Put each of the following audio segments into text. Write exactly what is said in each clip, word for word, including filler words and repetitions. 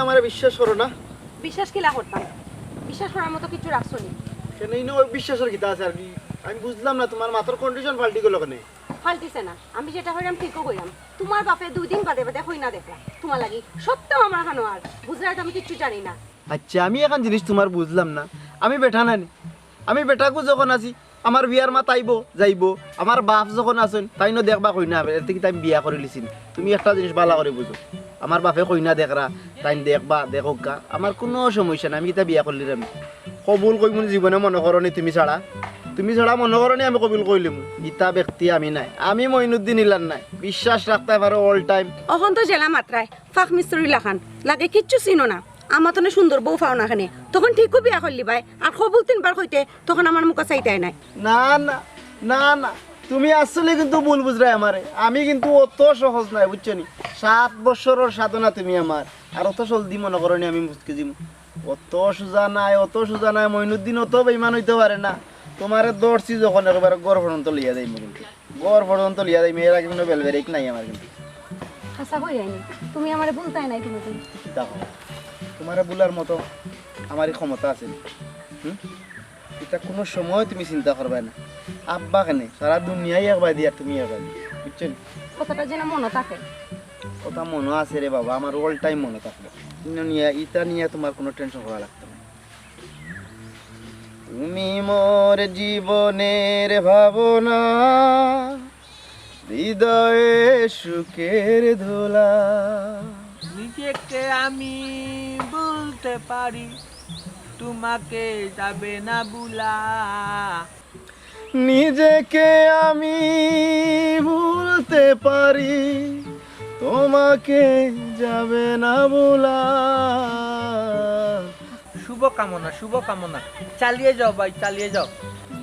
আমারে বিশ্বাস করো না? বিশ্বাস কিলা করতাম? বিশ্বাস করার মতো কিছু রাখছো নি? কেনে, ইনো অবিশ্বাসর কিতা আছে আর কি? আমি বুঝলাম না, তুমার মাথার কন্ডিশন ফাল্টি গেল কেনে? ফাল্টিছে না, আমি যেটা কইরাম ঠিকউ কইরাম। তুমার বাপে দুই দিন বাদে বাদে কইনা দেখরা, তুমার লাগি সপ্তাহ আমার খানো আর বুঝরায় তো আমি কিচ্ছু জানি না। আচ্ছা, আমি এখান জিনিস তুমার বুঝলাম না। আমি বেটা না নি, আমি বেটাকু যখন আছি, আমার বিয়ার মাত আইবো যাইবো, আমার বাপ যখন আছইন, তাইনও দেখবা কইনা, এর থাকি তাইন বিয়া করিলিছইন। তুমি একটা জিনিস ভালা করি বুঝো, আমার বাপে কইনা দেখরা, তাইন দেখবা, দেখউক্কা, আমার কুনু সমস্যা নাই, আমি ইতা বিয়া করলিরাম। কবুল কইমু নি জীবনে মনো করো নি তুমি ছাড়া, তুমি ছাড়া মনো করো নি আমি কবুল করিলিমু। ইতা ব্যক্তি আমি নায়, আমি মইনুদ্দিন ইলান নায়, বিশ্বাস রাখতায় পারো all time। অখন তো জেলা মাতরায়, ফাঁক মিস্ত্রি লাখান, লাগে কিচ্ছু চিনো না। আমার তনে সুন্দর বউ পাও না কেনে, তখন ঠিকউ বিয়া করলিবায়। আর কবুল তিনবার কইতে তখন আমার মুখো চাইতায় নায়। না, না, না, না, তুমি আসলে কিন্তু ভুল বুঝরায় আমারে। আমি কিন্তু অত সহজ নায়, বুঝছো নি? সাত বছরর সাধনা তুমি আমার, আর অত জলদি মনো করো নি আমি মুচকি যিমু। অত সুজা নায়, অত সুজা নায়, মইনুদ্দিন অত বেইমান অইতে পারে না। তুমারে ধরছি যখন একবারে ঘর পর্যন্ত লইয়া যাইমু কিন্তু। ঘর পর্যন্ত লইয়া যাইমু, এর আগে কুনু বেল ব্রেক নাই আমার কিন্তু। হাছা কইরায় নি, তুমি আমারে ভুলতায় নায় কুনুদিন। দেখো, তুমারে ভুলার মতো আমারই ক্ষমতা আছে নি? হুম? ইতা কুনু সময় তুমি চিন্তা করবায় না। আব্বা কেনে, সারা দুনিয়াই এক বায়দি আর তুমি এক বায়দি, বুঝছো নি? কথাটা যেন মনো থাকে। কথা মনো আছে রে বাবা, আমার all time মনো থাকবো। ইনো নিয়া, ইতা নিয়া তুমার কুনু টেনশন করা লাগতো না। তুমি মোর জীবনের ভাবনা, হৃদয়ে সুখের দোলা। নিজেকে আমি ভুলতে পারি, তোমাকে যাবে না ভুলা। নিজেকে আমি ভুলতে পারি, তোমাকে যাবে না ভুলা। শুভকামনা, শুভকামনা। চালিয়ে যাও ভাই, চালিয়ে যাও।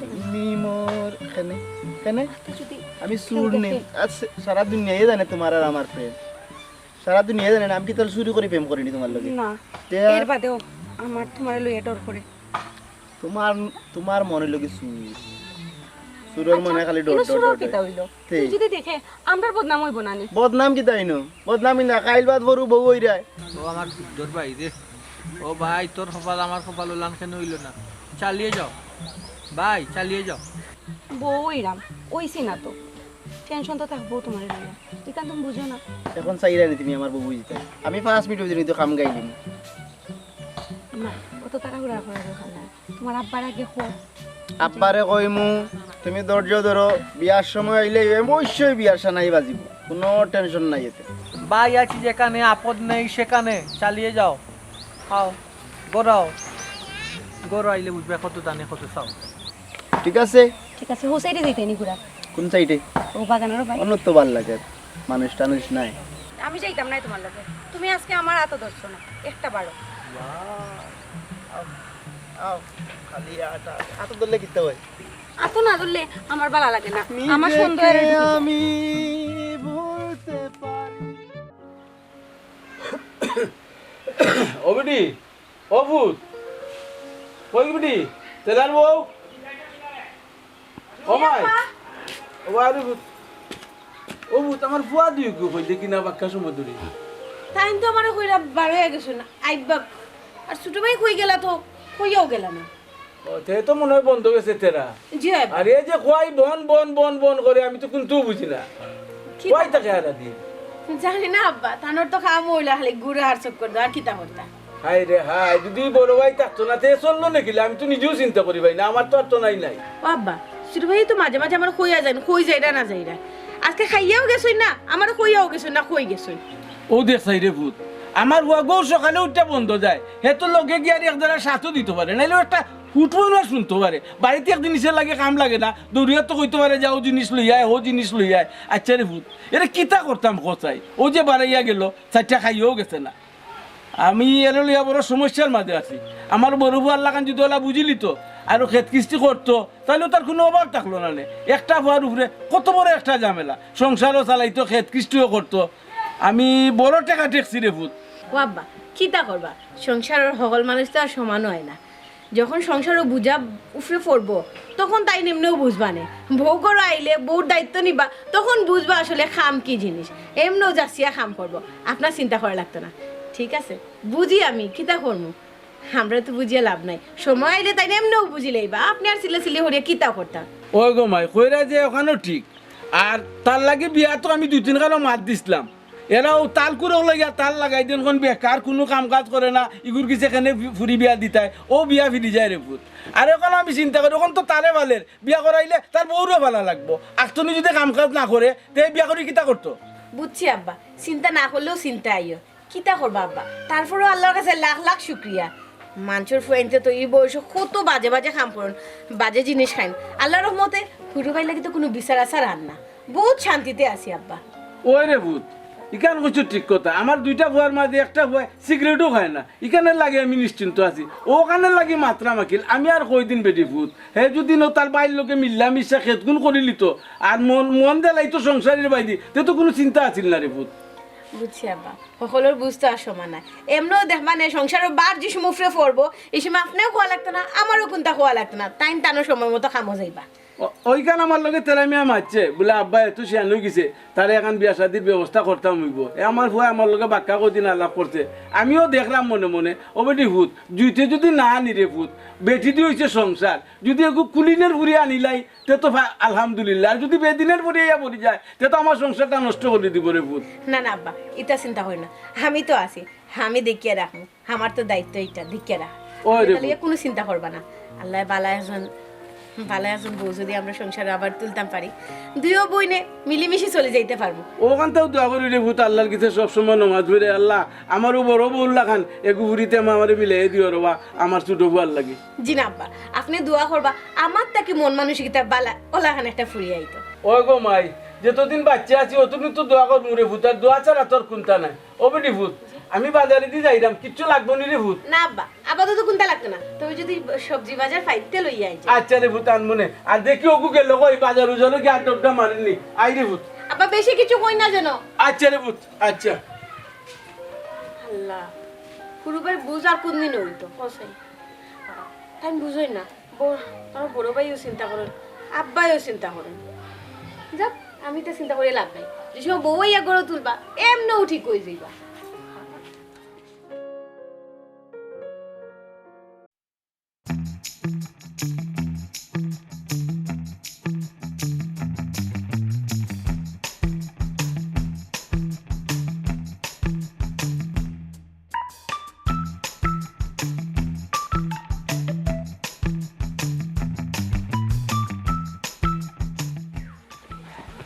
তুমি মোর কেনে, কেনে? তো যদি আমি চুর কেউ নি। দেখে? আচ্ছা, সারা দুনিয়ায় জানে তুমার আর আমার প্রেম। সারা দুনিয়ায় জানে না, আমি কিতা চুরি করি প্রেম করি নি তুমার লগে? না। তে এর বাদেও আমার তুমারে লইয়া ডর করে। তুমার, তুমার মনে অইলো কি চুর। চুরর আচ্ছা, মনে খালি ডর, ইনো ডর, চুরর ডর, ডর। কিতা অইলো? তে। কেউ যদি দেখে, আমরার বদনাম অইবো না নি? বদনাম কিতা অইনো? বদনাম ইনা, কাইল বাদ পরু বউ অইরায়। ও আমার সুন্দর ভাই রে। ও ভাই, তোর কপাল আমার কপাল অলান কেনে অইলো না? চালিয়ে যাও। ভাই, চালিয়ে যাও। বউ অইরাম, অইছি না তো। টেনশন তো থাকবো তুমারে লইয়া। ইখান তুমি বুঝো না। অখন চাইরায় নি তুমি আমার বউ অইতে। আমি পাঁচ মিনিট অইতে অইতে কাম গাইলিমু। মা, অত তাড়াহুড়া করার দরকার নাই। তুমার আব্বার আগে কও। আব্বারে কইমু, তুমি ধৈর্য ধরো, বিয়ার সময় আইলে অবশ্যই বিয়ার সানাই বাজিবো, কুনু টেনশন নাই এতে। ভাই আছি যেখানে, আপদ নেই সেখানে, চালিয়ে যাও। আও, ঘরো আও। ঘরো আইলে বুঝবায় কত দানে কত চাও। ঠিক আছে। ঠিক আছে, হউ সাইডে যাইতায় নি ঘুরা। কুন সাইডে? ও বাগানর বাই। অনো তো ভালা লাগে। মানুষ টানুষ নাই। আমি যাইতাম নায় তুমার লগে। তুমি আজকে আমার আতো ধরছো না, একটা বারো। আও, আও, খালি আত, আত ধরলে কিতা অয়? আতো না ধরলে আমার ভালা লাগে না। আমার সন্দেহ নিজেকে আমি ভুলতে পারি। ও বিটি, ও পুত, কই বিটি, তেলার বউ? ও মাই। ও বা, আরে পুত। ও পুত, আমার ফুয়া দুইগু কই দেখি না বাক্কা সময় ধরি। তাইন তো আমারে কইরা বার অইয়া গেছইন, আইবা। আর ছুটো ভাই কই গেলা তো, কইয়াও গেলা না। ও, তে তো মনে অয় বন্দ গেছে তেরা। জি অয় আব্বা। আর এই যে কয় বন, বন, বন, বন করে, আমি তো কুন্তাউ বুঝি না। কিতা কয় থাকে হারা দিন? জানি না আব্বা, তানর তো কাম অইলো খালি ঘুরা আর চক্কর দেওয়া, আর কিতা করতা? হায় রে হায়, যদি বড় ভাই থাকতো না, তে চললো নি কিলা? আমি তো নিজেও চিন্তা করি পাই না, আমার তো আর তো নাই নাই। ও আব্বা, ছুটো ভাই তো মাঝে মাঝে আমারে কইয়া যাইন, কই যাইরা না যাইরা। আজকে খাইয়াও গেছইন না, আমারে কইয়াও গেছইন না, কই গেছইন। ও দেখ চাই রে পুত, আমার ফুয়াগু সকালে উঠিয়া বন্দ যায়, হে তো লগে গিয়া আর এক জারা ছাতও দিতো পারে, নাইলে একটা ফুটবল ম্যাচ হুনতো পারে। বাড়িত এক জিনিসর লাগি কাম লাগে না, দৌড়িয়া তো কইতো পারে যে, "ও জিনিস লইয়া আয়, ও জিনিস লইয়া আয়।" আচ্ছা রে পুত, এরে কিতা করতাম ক চাই? ও যে বারাইয়া গেলো, চাইরটা খাইয়াও গেছে না। আমি এরে লইয়া বড় সমস্যার মাঝে আছি। আমার বড় ফুয়ার লাখান যদি অলা বুঝিলিতো, আরো খেত কিস্তি করতো, তাইলে তার কুনু অভাব থাকলো না নে। একটা ফুয়ার উপরে কত বড় একটা ঝামেলা, সংসারও চালাইতো, খেত কিস্তিও করতো। আমি বড় টেকা ঠেকছি রে পুত। ও আব্বা, কিতা করবা? সংসারর হকল মানুষ তো আর সমান অয় না। যখন সংসারর বুঝা উফরে পড়বো, তখন তাইন এমনেও বুঝবা নে। বউ ঘরো আইলে বউর দায়িত্ব নিবা, তখন বুঝবা আসলে কাম কি জিনিস। এমনেও যাচিয়া কাম করবো, আপনার চিন্তা করা লাগতো না। ঠিক আছে, বুঝি আমি, কিতা করমু? আমরা তো বুঝিয়া লাভ নাই, সময় আইলে তাইন এমনেউ বুঝি লাইবা। আপনে আর চিল্লাচিল্লি করিয়া কিতা করতা? ওই গো মাই, কইরা যে অখানও ঠিক, আর তার লাগি বিয়া তো আমি দুই তিন খানো মাত দিছলাম। এরাও তাল কুড়ো লাগিয়া তাল লাগাই দেইন, অখন বেকার কুনু কাম কাজ করে না, ইগুর গেছে কেনে ফুরি বিয়া দিতায়, অউ বিয়া ফিরি যায় রে পুত। আর অখন আমি চিন্তা করি, অখন তো তারে ভালার, বিয়া করাইলে তার বউরও ভালা লাগবো। আখতনি যুদি কাম কাজ না করে, তে বিয়া করি কিতা করতো? বুঝছি আব্বা, চিন্তা না করলেও চিন্তা আইও। কিতা করবা আব্বা, তারপরেও আল্লার কাছে লাখ লাখ শুক্রিয়া। মানষর ফুয়াইন্তে তো ই বয়সো কত বাজে বাজে কাম করইন, বাজে জিনিস খাইন। আল্লার রহমতে হুরু ভাইর লাগি তো কুনু বিচার আচার আর না। বউত শান্তিতে আছি আব্বা। ওই রে পুত, ইখান কইছো ঠিক কথা। আমার দুইটা ফুয়ার মাঝে একটা ফুয়ায় সিগারেটও খায় না, ইখানর লাগি আমি নিশ্চিন্ত আছি। অখানর লাগি মাতরাম আকিল, আমি আর কয়দিন বেটি পুত। হে যুদি নু তার ভাইর লগে মিল্লা মিশা খেতগুন করিলিতো, আর মন, মন দিলাইতো সংসারর বায়দি, তে তো কুনু চিন্তা আছিল না রে পুত। বুঝছি আব্বা, হকলর বুঝ তো আর সমান নায়। এমনেও দেখবা নে, সংসারর ভার যে সময় উপরে পড়বো, ই সময় আপনেও কওয়া লাগতো না, আমারও কুন্তা কওয়া লাগতো না, তাইন তানর সময় মতো কামো যাইবা। অ-, ওইখান আমার লগে তেরা মিয়া মাতছে, বুলে, "আব্বা এত শিয়ান অইগেছে, তারে এখান বিয়া শাদির ব্যবস্থা করতাম অইবো।" এ আমার ফুয়ায় আমার লগে বাক্কা কয়দিন আলাপ করছে, আমিও দেখরাম মনে মনে। ও বেটি পুত, জুইতে যুদি না আনি রে পুত, বেটিদি অইছে সংসার, যুদি এগু কুলিনর ফুরি আনিলাই, তে তো ফা-, আলহামদুলিল্লাহ। আর যুদি বেদিনর ফুরি আইয়া পড়ি যায়, তে তো আমার সংসারটা নষ্ট করি দিবো রে পুত। না, না আব্বা, ইতা চিন্তা করিও না, আমি তো আছি, আমি দেখিয়া রাখমু। আমার তো দায়িত্ব ইটা, দেখিয়া রাখা। ওই রে ইটা লইয়া পুত। কুনু চিন্তা করবা না। আল্লায় ভালা একজন, ভালা একজন বউ যুদি আমরা সংসারো আবার তুলতাম পারি, দুইও বইনে মিলিমিশি চলি যাইতে পারমু। অখানতাউ দোয়া করি রে পুত, আল্লার গেছে সব সময় নমাজ পড়ি, "আল্লা, আমারও বড় বউর লাখান এগু ফুরিতে আমারে মিলাইয়া দিও রে বা, আমার ছোট ফুয়ার লাগি।" জি না আব্বা, আপনে দোয়া করবা, আমার থাকি মন মানসিকতা ভালা, অলাখান একটা ফুরি আইতো। ওই গো মাই, যতদিন বাচ্চা আছি, অতদিন তো দোয়া করমু রে পুত, আর দোয়া ছাড়া তোর কুন্তা নাই। ও বেটি পুত, আমি বাজারেদি যাইরাম, কিচ্ছু লাগবো নি রে পুত। না আব্বা, আপাতত কুন্তা লাগতো না, তুমি যুদি সবজি বাজার পাইতে লইয়া আইছো। আচ্ছা রে পুত, আনমু নে। আর দেখি অগু গেল কই, বাজার উজারো গিয়া আড্ডা উড্ডা মারিনি। আই রে পুত। আব্বা, বেশি কিছু কই না যেন। আচ্ছা রে পুত, আচ্ছা। আল্লা, হুরু ভাইর বুঝ আর কুনদিন অইতো, কও চাই। তাইন বুঝইন না। বড়, আমার বড় ভাইও চিন্তা করইন, আব্বায়ও চিন্তা করইন। যাক, আমি তো চিন্তা করি লাভ নাই। যে সময় বউ আইয়া ঘরো তুলবা, এমনেউ ঠিক অই যাইবা।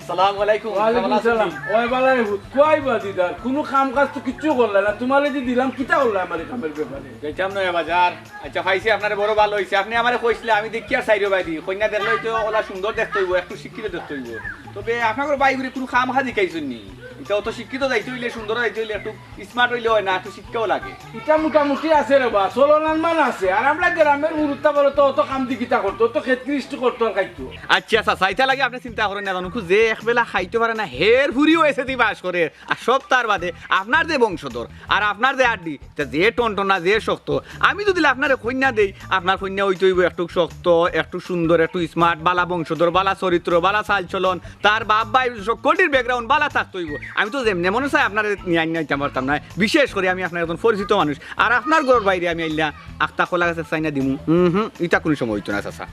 আসসালামু আলাইকুম। ওয়ালাইকুম সালাম। ওই বালা রে পুত, কই বা দিদার? কুনু কাম কাজ তো কিচ্ছু করলা না। তুমারে যে দিলাম, কিতা করলা আমার ই কামর ব্যাপারে? যাইতাম নয়া বাজার। আচ্ছা, পাইছি আপনারে, বড় ভালা অইছে। আপনে আমারে কইছলা, আমি দেখিয়ার চাইরোবায়দি। কইন্যা দেখলে তো অলা সুন্দর দেখতে অইবো, একটু শিক্ষিত দেখতে অইবো। তবে আপনার বাইগুরে কুনু কাম কাজ হিকাইছইন নি? ইতা অত শিক্ষিত যাইতে অইলে, সুন্দর যাইতে অইলে একটু smart অইলে অয় না, একটু শিক্ষাও লাগে। ইটা মোটামুটি আছে রে বা, চলন আনমান আছে। আর আমরা গ্রামর হুরুত্তা বলে তো অত কাম দি কিতা করতো, অত খেত কৃষ্টি করতো আর খাইতো। আচ্ছা, চাচা, ইতা লাগি আপনে চিন্তা করইন না, জানো, যে একবেলা খাইতো পারে না, হের ফুরিও এসে দি বাস করে। আর সব তার বাদে আপনার যে বংশধর, আর আপনার যে আড্ডি, তা যে টনটনা, যে শক্ত, আমি যুদি আপনারে কইন্যা দেই, আপনার কইন্যা অইতে অইবো একটু শক্ত, একটু সুন্দর, একটু smart, বালা বংশধর, বালা চরিত্র, বালা চালচলন, তার বাপ ভাই সকলটির background বালা থাকতে অইবো। আমি তো যেমনে মনে চায় আপনারে নিয়া আইন্না আইতাম পারতাম না। বিশেষ করি আমি আপনার একজন পরিচিত মানুষ। আর আপনার ঘরর বাইরে আমি আইলা আখতা কলা গাছর চাইনা দিমু। হুম, হুম, ইটা কুনু সময় অইতো না, চাচা।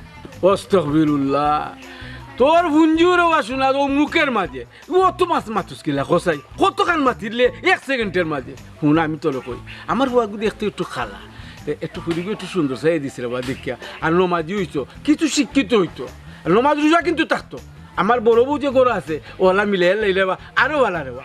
আস্তাগফিরুল্লাহ। তোর পুঞ্জুর ওয়া শোনা তো মুখর মাঝে। অত মাত মাতুস কিলা, কও চাই? কতখান মাতিলে এক সেকেন্ডর মাঝে। হুন, আমি তোরে কই, আমার ফুয়াগু দেখতে একটু কালা, এ-, একটু ফুরিগু একটু সুন্দর চাই দিছে রে বা দেখিয়া। আর নমাজি অইতো, কিছু শিক্ষিত অইতো, আর নমাজ রোজা কিন্তু থাকতো। আমার বড় বউ যে ঘরো আছে, অলা মিলাইয়া লাইলে বা আরো ভালা রে বা।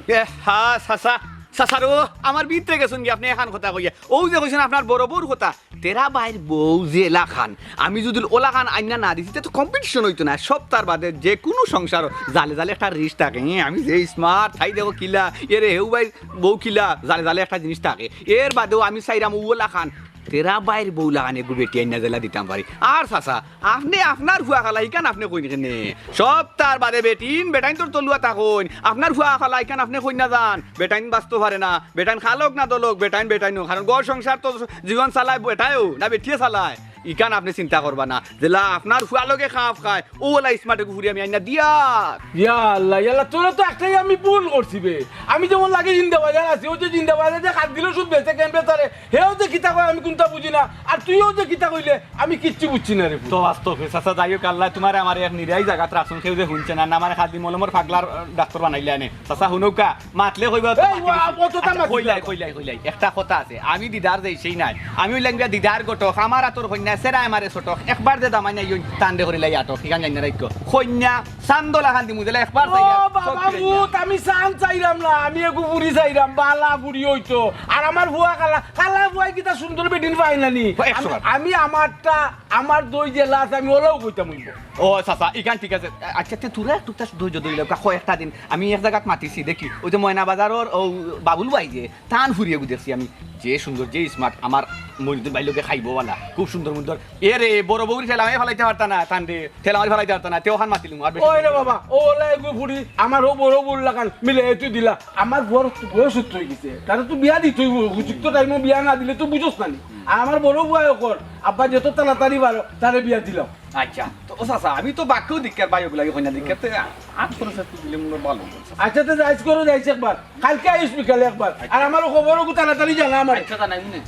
এ হা, চাচা, চাচা রো, আমার ভিতরে গেছইন গি আপনে এখান কথা কইয়া। অউ যে কইছইন আপনার বড় বউর কথা, তেরা বাইর বউ যে এলাখান, আমি যুদি অলাখান আইন্না না দিছি, তে তো competition অইতো না। সব তার বাদে যে কুনু সংসারো জালে জালে একটা রিস থাকে। এ, আমি যে smart, তাই দেখো কিলা, এরে হেউ বাইর বউ কিলা, জালে জালে একটা জিনিস থাকে। এর বাদেও আমি চাইরাম অউ অলাখান, তেরা বাইর বউ লাখান এগু বেটি আইন্না যেলা দিতাম পারি। আর চাচা, আপনে আপনার ফুয়া কালা, ইখান আপনে কইন কেনে? সব তার বাদে বেটিন, বেটাইন তোর তলুয়া থাকইন। আপনার ফুয়া কালা, ইখান আপনে কইন না যান। বেটাইন বাঁচতো পারে না, বেটাইন খালক না দলক, বেটাইন বেটাইন অউ। কারণ ঘর সংসার তো জীবন চালায় বেটায়ও, না বেটিয়ে চালায়। ইখান আপনে চিন্তা করবা না, যেলা আপনার ফুয়ার লগে খাপ খায়, অউ অলা smart এগু ফুড়ি আমি আইনা দিয়ার। ইয়া আল্লাহ, ইয়া আল্লাহ, তোরে তো একটাই আমি ভুল করছি বে। আমি যেমন লাগে জিন্দাবাজার আছি, অউ যে জিন্দাবাজার যে খাদ্দিলো সুদ বেচে কেন বেচারে, হেও যে কিতা কয় আমি কুনতা বুঝি না, আর তুইও যে কিতা কইলে আমি কিচ্ছু বুঝছি না রে। তো বাস্তবে চাচা, যাই হোক, আল্লায় তুমারে আমারে এক নিরাই জাগাত রাখছইন, কেউ যে হুনছে না, না আমারে খাদ্দি মলমর পাগলার, আহ, ডাক্তার বানাইলে আনে। চাচা, হুনউক্কা, মাতলে কইবা তো এই, মাতি ওয়া, দিছি। অতটা আচ্ছা, মাতি কইলাই, দিতাম। কইলাই, কইলাই। একটা কথা আছে, আমি দিদার যাই সেই নাই। আমি অইলাম গিয়া দিদার ঘটক, আমার আতর কইন্যা, সেরায় আমারে ছটক। একবার যে দামাই নাই, অউ তানরে করিলাই আটক, ইখান জানি না রাইখো। কইন্যা, চান্দলা খান দিমু, দিলে একবার ও চাইয়া, বাবা, চোখ ফিরাইয়া। ভূত, আমি চান চাইরাম না, আমি এগু ফুড়ি চাইরাম, বালা ফুড়ি অইতো। আর আমার ফুয়া কালা, কালা ফুয়ায় কিতা সুন্দর বেটিন পায় না নি? ও, একশো আমি, বার। আমি আমারটা, আমার দই যেলা আছে, আমি অলাউ কইতাম অইবো। ও চাচা, ইখান ঠিক আছে। আচ্ছা, তে তোরা একটুকটা ধৈর্য ধরি লউক্কা, কয়েকটা দিন। আমি এক জাগাত মাতিছি, দেখি, অউ যে ময়না বাজারর অউ বাবুল ভাই যে, তান ফুড়ি এগু দেখছি আমি, যে সুন্দর, যে smart, আমার মইনুদ্দিন ভাইর লগে খাইবো অলা, খুব সুন্দর মুন্দর। এ রে, বড় বউর ঠেলা মারি ফালাইতা পারতা না, তানরে, ঠেলা মারি ফালাইতা পারতা না, তেউ অখান মাতিলিমু, আর বেশি ওই রে বাবা, অউ অলা এগু ফুড়ি, আমার অউ বড় বউর লাখান মিলে এতু দিলা, আমার বউর বয়স অত অইগেছে, তারে তো বিয়া দিতে অইবো, উপযুক্ত টাইমো বিয়া না দিলে তো বুঝোস না নি। আর আমার বড় ফুয়ায় কর, আব্বা যত তাড়াতাড়ি পারো, তারে বিয়া দিলাও। আচ্ছা, তো ও চাচা, আমি তো বাক্যও দিককার ভাই অগুর লাগি কইন্যা দিককার, তে আট খরচ একটু দিলে মনে হয় ভালো অইবো। আচ্ছা, তে যাইস করো, যাইস একবার। কাইলকে আইস বিকালে একবার। আর আমারও খবর অগু তাড়াতাড়ি জানা আমারে। আচ্ছা, জানাইমু নে।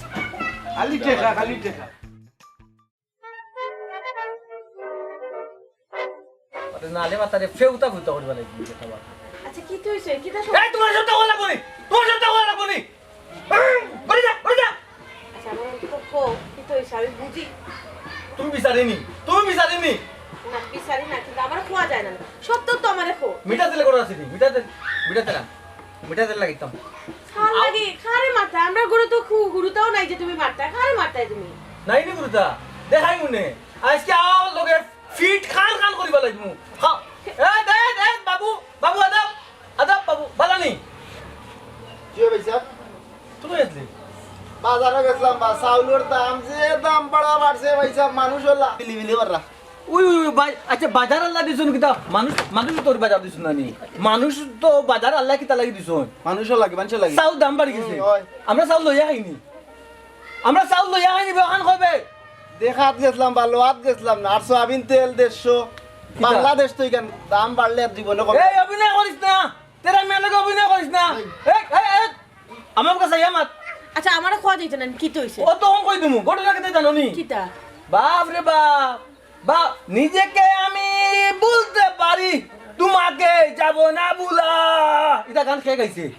খালি টেকা, খালি টেকা। আরে না রে, মাতারে ফেউতা ফুতা করিবা লাগি, কথা বল। আচ্ছা, কিতা অইছে? কিতা সম- এই, তুমার সবটা কওয়া লাগবো নি? তুমার সবটা কওয়া লাগবো নি? ঘরে যা, ঘরে যা। আচ্ছা, আমার তো কও, কিতা অইছে? আমি বুঝি। তুমি বিচারি নি? তুমি বিচারি নি? না, বিচারি না, কিন্তু আমার কওয়া যায় না। সত্য তো আমারে কও। মিঠা তেলে করে আছে নি? মিঠা তেল, মিঠা তেল আন। মিঠা তেল লাগাইতাম। কার লাগি? কারে মারতায়? আমরার ঘরো তো খু-, হুরুতাও নাই যে তুমি মারতায়। কারে মারতায় তুমি? নাই নি হুরুতা। দেখাইমু নে। আইজকে আওয়ার লগে ফিট খান খান করিবা লাগমু। খাও। এ, দে, দে, বাবু, বাবু, আদাব, আদাব, বাবু, বালা নি? জি ভাই সাহেব। তুমি গেছলি? বাজারো গেছলাম বা, চাউলর দাম, যে দাম বাড়া বাড়ছে ভাই সাহেব, মানুষ অলা বিলি বিলি বাড়া। উই, উই, উই, ভাই, আচ্ছা, বাজার আল্লায় দিছইন কিতা? মানুষ, মানুষ তো বাজার দিছইন না নি? মানুষ তো বাজার আল্লায় কিতা লাগি দিছইন? মানুষর লাগি, মানুষর লাগি। চাউল দাম বাড়ি গেছে। হুম, অয়। আমরা চাউল লইয়া খাইনি। আমরা চাউল লইয়া খাইনি, বখান কবে? দেখাত গেছলাম বা, লওয়াত গেছলাম না। আর সয়াবিন তেল দেড়শো। কিতা? বাংলাদেশ তো ইখান দাম বাড়লে আর জীবনে কমে। এই অভিনয় করিস না। তেরা মেয়ে লগে অভিনয় করিস না। এই। এই, এই, এই, আমার কাছে আইয়া মাত। আচ্ছা, আমারে কওয়া যাইতো না, কিতা অইছে? ও তো অখন কই দিমু, ঘটনা কিতা জানো নি? কিতা? বাপ রে বাপ, বাপ, নিজেকে আমি ভুলতে পারি, তোমাকে যাব না ভুলা। ইটা গান কে গাইছে?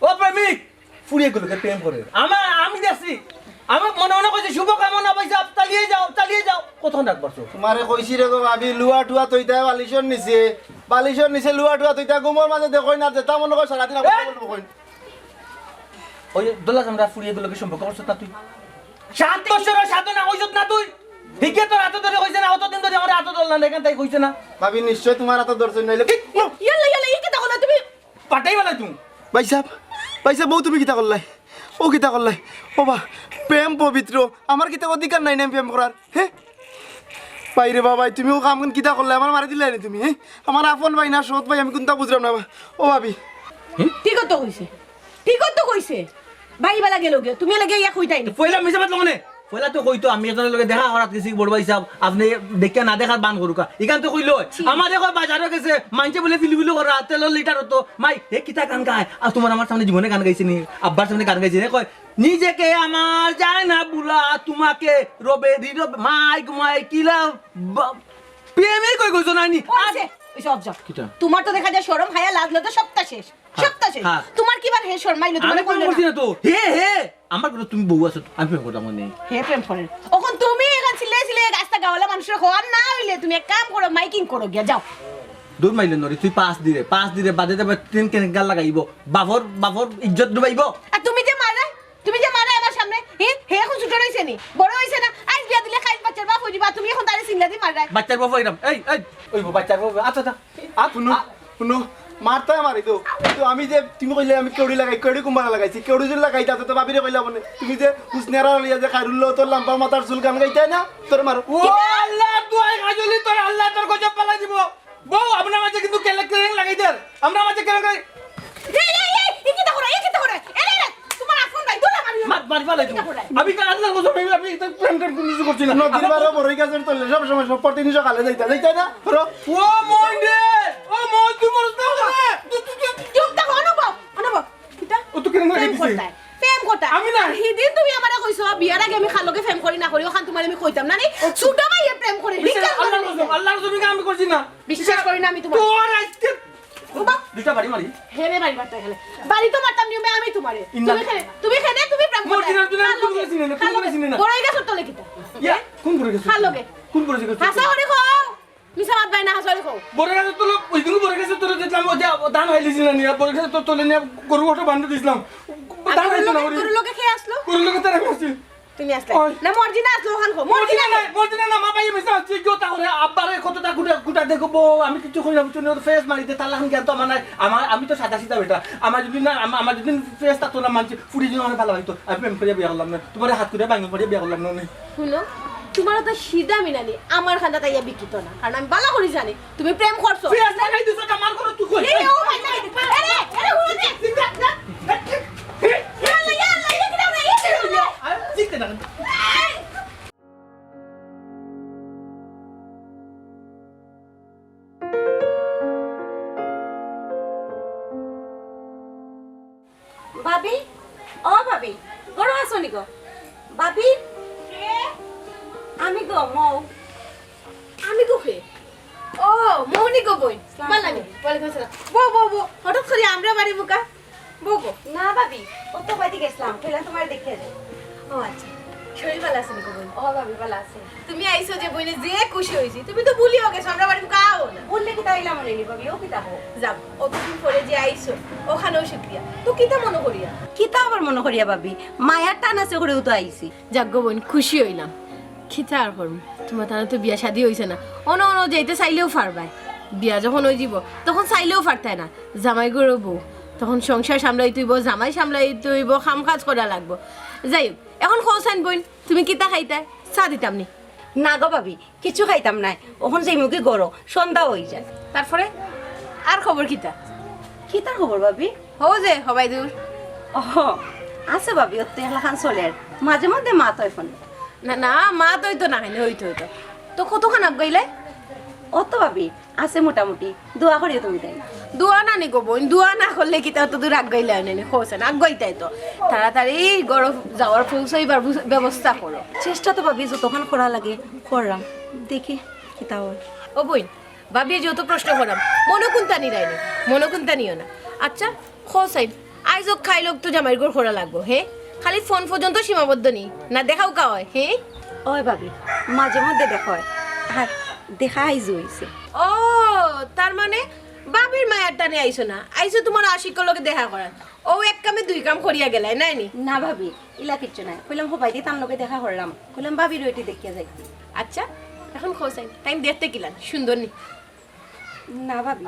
ও প্রেমিক, ফুড়ি এগুলোকে প্রেম করে। আমার, আমি দেখছি, আমি মনে মনে কইছি, "শুভকামনা ভাই সাহেব, চালিয়ে যাও, চালিয়ে যাও।" কতক্ষণ রাখবার তো? তোমারে কইছি রে গো ভাবি, লুয়া টুয়া থইতায় বালিশর নিচে, বালিশর নিচে লুয়া টুয়া থইতায়, ঘুমর মাঝে দেখোই না, যেটা মনে কয় সারাদিন আবার এ! বলবো কই। ওই দোলা চামড়া ফুড়ি এগুলোকে সম্পর্ক করছত না তুই? সাত বছরের সাধনা কইছত না তুই? হিকে তোর আতো ধরে কইছে না, অতদিন ধরে আমার আতো ধরলা না, এখান তাই কইছে না? ভাবি, নিশ্চয় তোমার আতো ধরছে, নাইলে কি? ইয়াল্লা, ইয়াল্লা, ই কিতা কইলা তুমি? পাঠাই বেলা তুমি। ভাই সাহেব, ভাই সাহেব, বউ তুমি কিতা করলাই? ও কিতা করলাই? ও বা, প্রেম পবিত্র, আমার কিতা অধিকার নাই না প্রেম করার? হে? ভাই রে বাবা, তুমি ও কাম কিতা করলাই? আমার মারি দিলাই নি তুমি, হে? আমার আপন ভাই না সৎ ভাই, আমি কুনটা বুঝলাম না বা। ও ভাবি। ঠিক তো কইছে, ঠিক তো কইছে। ভাই বালা গেল গিয়া, তুমি লাগে ইয়া কইতাই নি। পয়লা মিছা মাত লগে নে। পয়লা তো কইতো আমি একজনের লগে দেখা করাত গেছি বড় ভাই সাহেব, আপনে দেখিয়া না দেখার বান করুকা। ইখান তো কইলো, ছি। আমারে কয় বাজারো গেছে, মাইনষে বুলে ফিলুফিলু করা, তেলর লিটার অতো। মাই, হে কিতা গান গায়? আর তোমার আমার সামনে জীবনে গান গাইছে নি? আব্বার সামনে গান গাইছে নি? কয়, "নিজেকে আমার যায় না ভুলা, তোমাকে রবে নীরবে।" মাইক, মাইক, কিলা বা-, প্রেমে কই গইছো না নি? ও, আছে, ওই সব যাও। কিতা? তোমার তো দেখা যায় শরম, হায়া, লাজ, লজ্জা সবটা শেষ। হ্যাঁ, সবটা শেষ। হ্যাঁ। তোমার কিবার হে শরমাইলো? তোমার আমি প্রেম করছি না তো। হে, হে, আমার ঘরো তুমি বউ আছো, আমি প্রেম করতাম না। হে প্রেম করে। অখন তুমি এখান সিলে সিলে রাস্তা গাওয়ালা মানুষের হওয়ার না হইলে তুমি এক কাম করো, মাইকিং করো গিয়া, যাও। দূর মাইলে নরে, তুই পাঁচ দিরে, পাঁচ দিরে বাদে যাবে তিন কেন গাল লাগাইব। বাফর, বাফর ইজ্জত ডুবাইব। আর তুমি যে মারে, তুমি যে মারে আমার সামনে, হে, হে এখন ছোট রইছে নি, বড় হইছে না, আজ বিয়া দিলে খাইল বাচ্চার বাপ হইবা, তুমি এখন তারে সিংলা দি মাররায়। বাচ্চার বাপ হইরাম, এই, এই, ওই বাচ্চার বাপ, আচ্ছা, আচ্ছা। আ, হুনো, আ, হুনো, মারতায় মারি তো। তো আমি যে, তুমি কইলে আমি কেউড়ি লাগাই, কেউড়ি কুম্বালা লাগাইছি, কেউড়ি যদি লাগাইতা তো, তো ভাবিরে কইলা বনে। তুমি যে হুসনিয়ারা লইয়া যে খাইরুল্লাহ তোর লাম্বা মাথার চুল গান গাইতায় না, তোর মারো। ও আল্লাহ, তুই খাইজুলি তোর আল্লাহ তোর গজব পালাই দিব। বউ, আপনার মাঝে কিন্তু কেলেক কেলেক লাগাই দের। আমরা মাঝে কেলেক লাগাই। এই, এই, এই, এই কিতা করে, এই কিতা করে? এ রে, রে, তোমার আফন ভাই, দূর লাগাবি। মা, মারি ফালাই দিমু। আমি কি আল্লাহর কসম, আমি, আমি ইতা প্রেম টেম কুনু কিছু করছি না। নদীর পাড়ো বড়ই গাছর তলে সব সময় সব প্রতিদিন সকালে যাইতা, যাইতা না? করো। ও মইন রে, ও মইন, তুই মরস না কেনে? তুই, তুই, তুই, তুই চুপ থাক, অনুভব, অনুভব। কিতা? ও তো কেন মারি প্রেম দিছে? করতায়, প্রেম করতায়। আমি না। আর হিদিন তুমি আমারে কইছো, বিয়ার আগে আমি কার লগে প্রেম করি না করি, অখান তুমারে আমি কইতাম না নি? ছোট ভাইয়ে প্রেম করে, বিশ্বাস, হিংসা আল্লাহর করে কসম, হিংসা। আল্লাহর কসম, আমি করছি না। বিশ্বাস করি না আমি তুমারে। তোর আজকে ও বাপ। দুইটা বাড়ি মারি। হেরে বাড়ি মারতে গেলে। বাড়ি তো মারতাম নি, আমি তুমারে। ইন্না। তুমি কেনে, তুমি কেনে, তুমি প্রেম করতায়। মর্জিনা, তুমি কার লগে? কোন চিনি না, কার কোন লগে? চিনি না। বড়ই গাছর তলে কিতা? ইয়া, হ্যাঁ? কোন বড়ই গাছর তলে? কার লগে? কোন বড়ই গাছর তলে? হাছা করি কও। মিছা মাত বাই না, হাছা করি কও। বড়ই গাছর তলে, ওই দিন বড়ই গাছর তলে দেখলাম, ওই যে ধান হাইলিছিল না, নিয়া বড়ই গাছর তলে নিয়া গরু ওটা বান্ধে দিছিলাম। ধান আর হাইতো না, গরুর লগে, ওরে। গরুর লগে কে আসলো? গরুর লগে তার আমি আছি। তুমি আসলে? ওই। না, মর্জিনা আসলো, অখান কও। মর্জিনা মর্জিনা নাই। নাই, মর্জিনা না, মা ভাই মিছা আসছে, কেউ তা করে, আব্বারে কতটা গুটা, গুটা দেখো বউ, আমি কিছু কই না, বুঝছো নি, ওর ফেস মারি দে, তাহলে এখন জ্ঞান তো আমার নাই। আমার, আমি তো সাদা সিধা বেটা। আমার যদি না, আমা-, আমার যদি ফেস থাকতো না, মানছি, ফুড়ি যদি আমার ভালো লাগতো, আমি প্রেম করিয়া বিয়া করলাম না। তুমারে হাত করিয়া ভাঙি করিয়া বিয়া করলাম না, নে। হুনো, তুমার তো সিধা মিনানি, আমার খান্দা তাইয়া বিকিত না, কারণ আমি ভালো করি জানি, তুমি প্রেম করছো। ফেস লাগাই দিছো, আমার কোনো তুই কই? এই, ও ভাই, নাই, আরে, আরে, হুনো রে। ইয়া আল্লাহ, ইয়া আল্লাহ, ইয়া কিরা, ইয়া কিরা। আর জিতে না। ভাবি, ও ভাবি, ঘরো আছো নি গো? ভাবি, আমি গো, মৌ। আমি গো কে? ও, মৌনি গো বইন। সালাম বালা নি? আলাইকুম। ওয়ালাইকুম আসসালাম। বউ, বউ, বউ। হঠাৎ করি আমরার বাড়ি বুকা? বউ গো। না ভাবি, অত বাড়ি গেছিলাম, কইলাম তুমারে দেখিয়া যাই। ও আচ্ছা, শরীর ভালা আছে নি গো বইন? ও ভাবি, ভালা আছে। তুমি আইছো যে বইনে যে খুশি অইছি, তুমি তো ভুলিও গেছো, আমরার বাড়ি বুকা আও না। ভুললে কিতা অইলাম মনে নি ভাবি, ও কিতা হো? যাও, অতদিন পরে যে আইছো, অখানও শুক্রিয়া। তো কিতা মনো করিয়া? কিতা আবার মনো করিয়া ভাবি, মায়ার টান আছে করেউ তো আইছি। যাক গো বইন, খুশি অইলাম। কিতা আর করমু? তুমার তানো তো বিয়া শাদি অইছে না। অনো অনো যাইতে চাইলেও পারবায়। বিয়া যখন অইযিবো, তখন চাইলেও পারতায় না। জামাই ঘরো বউ। তখন সংসার সামলাইতে অইবো, জামাই সামলাইতে অইবো, কাম কাজ করা লাগবো। যাই হউক, এখন কও চাইন বইন, তুমি কিতা খাইতায়? চা দিতাম নি? না গো ভাবি, কিচ্ছু খাইতাম নায়। অখন যাইমুগি ঘরো, সন্ধ্যা অইযার। তারপরে আর খবর কিতা? কিতার খবর ভাবি? হউ যে, হবাই দূর। ও, আছে ভাবি, অত একলাখান চলের। মাঝে মধ্যে মাত অয় ফোনে। না, না, মাত অইতো না, কেনে অইতো, অইতো। তো কতখান আগুয়াইলায়? অত ভাবি, আছে মোটামুটি। দোয়া করিও তুমি তাইন। দোয়া না নি গো বইন, দোয়া না করলে কিতা অত দূর আগুয়াইলায় অনে নি, কও চাইন, আগুয়াইতায় তো। তাড়াতাড়ি ঘরো যাওয়ার পৌঁছাইবার বু-, ব্যবস্থা করো। চেষ্টা তো ভাবি যতখান করা লাগে কররাম, দেখি কিতা অয়। ও বইন, ভাবিয়ে যত প্রশ্ন করাম, মনো কুন্তা নিরায় নি, মনো কুন্তা নিও না। আচ্ছা, কও চাইন, আইজ অউক কাইল অউক তো জামাইর ঘর করা লাগবো, হে? খালি ফোন পর্যন্ত সীমাবদ্ধ নি, না দেখাও কা অয়, হে? অয় ভাবি, মাঝে মধ্যে দেখা অয়, আর দেখা আইজও অইছে। ও, তার মানে ভাবির মায়ার টানে আইছো না, আইছো তুমার আশিকর লগে দেখা করাত। অউ এক কামে দুই কাম করিয়া গেলায়, নায় নি? না ভাবি, ইলা কিচ্ছু নায়। কইলাম হবায়দি তান লগে দেখা কররাম, কইলাম ভাবিরেও এটি দেখিয়া যাই। আচ্ছা, এখন কও চাইন, তাইন দেখতে কিলান, সুন্দর নি? না ভাবি,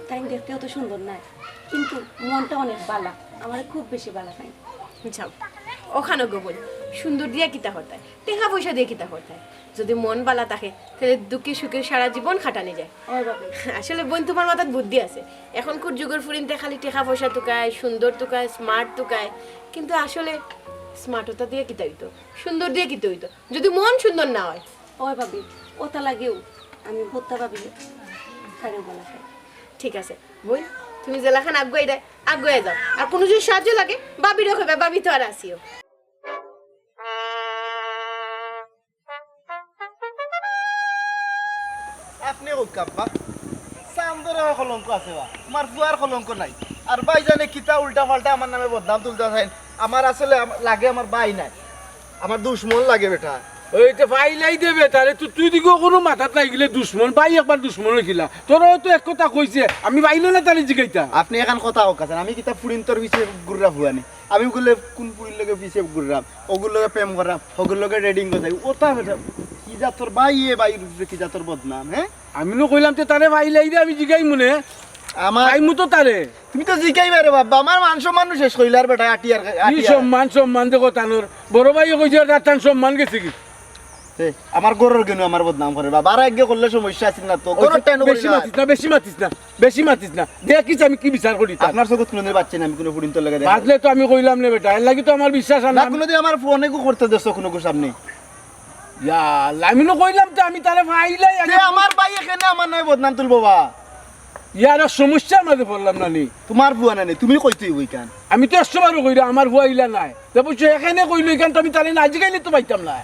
তাইন দেখতে অত সুন্দর নায়, কিন্তু মনটা অনেক ভালা, আমারে খুব বেশি ভালা পাইন। যাও, অখানও গো বইন, সুন্দর দিয়া কিতা করতায়, টেকা পয়সা দিয়া কিতা করতায়? যদি মন ভালা থাকে, তাইলে দুঃখে সুখে সারা জীবন কাটানি যায়। অয় ভাবি। আসলে বইন, তুমার মাথাত বুদ্ধি আছে। এখনকুর যুগর ফুরিন্তে খালি টেকা পয়সা তুকায়, সুন্দর তুকায়, smart তুকায়, কিন্তু আসলে smart অতা দিয়া কিতা অইতো, সুন্দর দিয়া কিতা অইতো, যদি মন সুন্দর না অয়। অয় ভাবি, অতা লাগিউ আমি বউত্তা ভাবি তারেউ ভালা পাই। ঠিক আছে বইন, তুমি যেলাখান আগুয়াইরায়, আগুয়াই যাও। আর কুনু যদি সাহায্য লাগে, ভাবিরে কইবায়, ভাবি তো আর আছিউ। আপনে কউক্কা আব্বা, চান্দর কলঙ্ক আছে বা, আমার ফুয়ার কলঙ্ক নাই। আর ভাইজানে কিতা উল্টা পাল্টা আমার নামে বদনাম তুলতা চাইন। আমার আসলে আম-, লাগে আমার ভাই নায়, আমার দুশমন লাগে বেটা। ওই তো ফাইলাই দে বেটারে, তুই, তুই দিকে কুনু মাথাত লাগিলে দুশমন, ভাই একবার দুশমন অইছিলা। তোরাও তো এক কথা কইছে, আমি ভাই না তারে জিগাইতা। আপনে এখান কথা কউক্কা চাইন, আমি কিতা ফুরিন্তর পিছে ঘুররা ফুয়া নি? আমি অগুর লগে কুন ফুরির লগে পিছে ঘুররাম, অগুর লগে প্রেম কররাম, অগুর লগে dating কররাম। অতা বেটা, কি জাতর ভাই এ ভাইর উপরে কি জাতর বদনাম, হে? আমি নু কইলাম তে তারে ফাইলাই দে, আমি জিগাইমু নে। আমার পাইমু তো তারে। তুমি তো জিগাইবায় রে বাবা, আমার মান সম্মান শেষ করিলার বেটা, আটিয়ার, কি আটিয়ার। সম্মান, সম্মান দেখো তানর। বড় ভাইয়ে কইছে, তার তান সম্মান গেছে কি? তে, আমার ঘরর কেনে আমার বদনাম করে বা বারা একগে করলে সমস্যা আছিল না তো। ঘরর টাইম বেশি মাতিস না, বেশি মাতিস না, বেশি মাতিস না। দেখিস আমি কি বিচার করি তার। আপনার চকুত কুনুদিন বাজছে না, আমি কুনু ফুড়িন্তর লগে দেখা। বাজলে তো আমি কইলাম না বেটা, এর লাগি তো আমার বিশ্বাস আর না, না। কুনুদিন আমার ফোনে কু করতে দেছো কুনু কু সামনে। ইয়া আল্লাহ, আমি নু কইলাম তো আমি তারে ফাইলাই আগে। আমার ভাই এখানে আমার নামে বদনাম তুলবো বা। ইয়ার সমস্যার মাঝে পড়লাম না নি। তোমার ফুয়া না নি, তুমি কইতে অইবো ইখান। আমি তো একশো বারও কইরা আমার ফুয়া ইলা নায়। তে বুঝছো, এখানে কইলো ইখান তো আমি তারে না জিগাইলে তো পাইতাম না।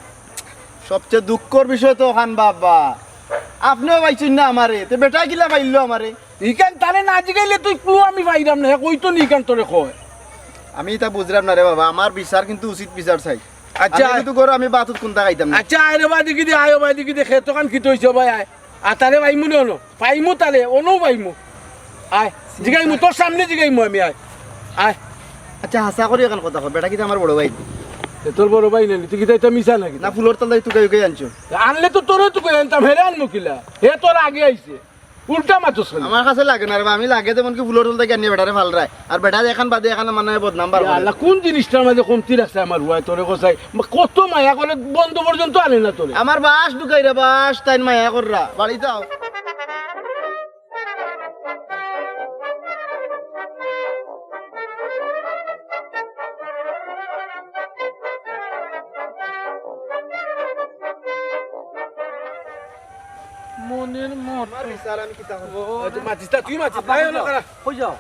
সবচেয়ে দুঃখর বিষয় তো অখান বাবা, আপনেও পাইছইন না আমারে, তে বেটায় কিলা পাইলো আমারে? ইখান তারে না জিগাইলে তুই কুনু আমি পাইরাম না, হে কইতো নি ইখান তোরে কয়। আমি ইতা বুঝরাম না রে বাবা, আমার বিচার কিন্তু উচিত বিচার চাই। আচ্ছা। আমি কিন্তু ঘরো আমি বাতুত কুন্তা খাইতাম না। আচ্ছা, আয় রে বা দেখি দে, আয় ও বা দেখি দে, খেতখান কিতা অইছে ভাই, আয়। আর তারে পাইমু নে অনো, পাইমু তারে, অনও পাইমু। আয়, জিগাইমু, তোর সামনে জিগাইমু আমি, আয়। আয়। আচ্ছা, হাছা করি অখান কথা ক, বেটা কিতা আমার বড় ভাই? এ, তোর বড় ভাই নানি, তুই কিতা ইতা মিছা নাকি? না, ফুলর তলদাই তুকাই উকাই আনছো। আনলে তো তোরে তুকাই আনতাম, হেরে আনমু কিলা? হে তোর আগে আইছে। উল্টা মাতস কেনে? আমার কাছে লাগে না রে বা, আমি লাগে যেমন কি ফুলর তলদাই আনিয়া বেটারে ফালরায়। আর বেটা এখান বাদে এখান মানে বদনাম বার ইয়া করে। আল্লাহ, কোন জিনিসটার মাঝে কমতি রাখছে আমার ফুয়ায় তোরে কসাই? মা-, কত মায়া করে বন্ধ পর্যন্ত আনে না তোরে। আমার বাস ঢুকাই রে বাস, তাইন মায়া কররা। বাড়ি যাও। মনের মতো। আমার বিচার আমি কিতা করব? ও, তুই মাতিস না, তুই মাতিস না, আব্বা, এই কই হলো যাও? খারাপ। কই যাও?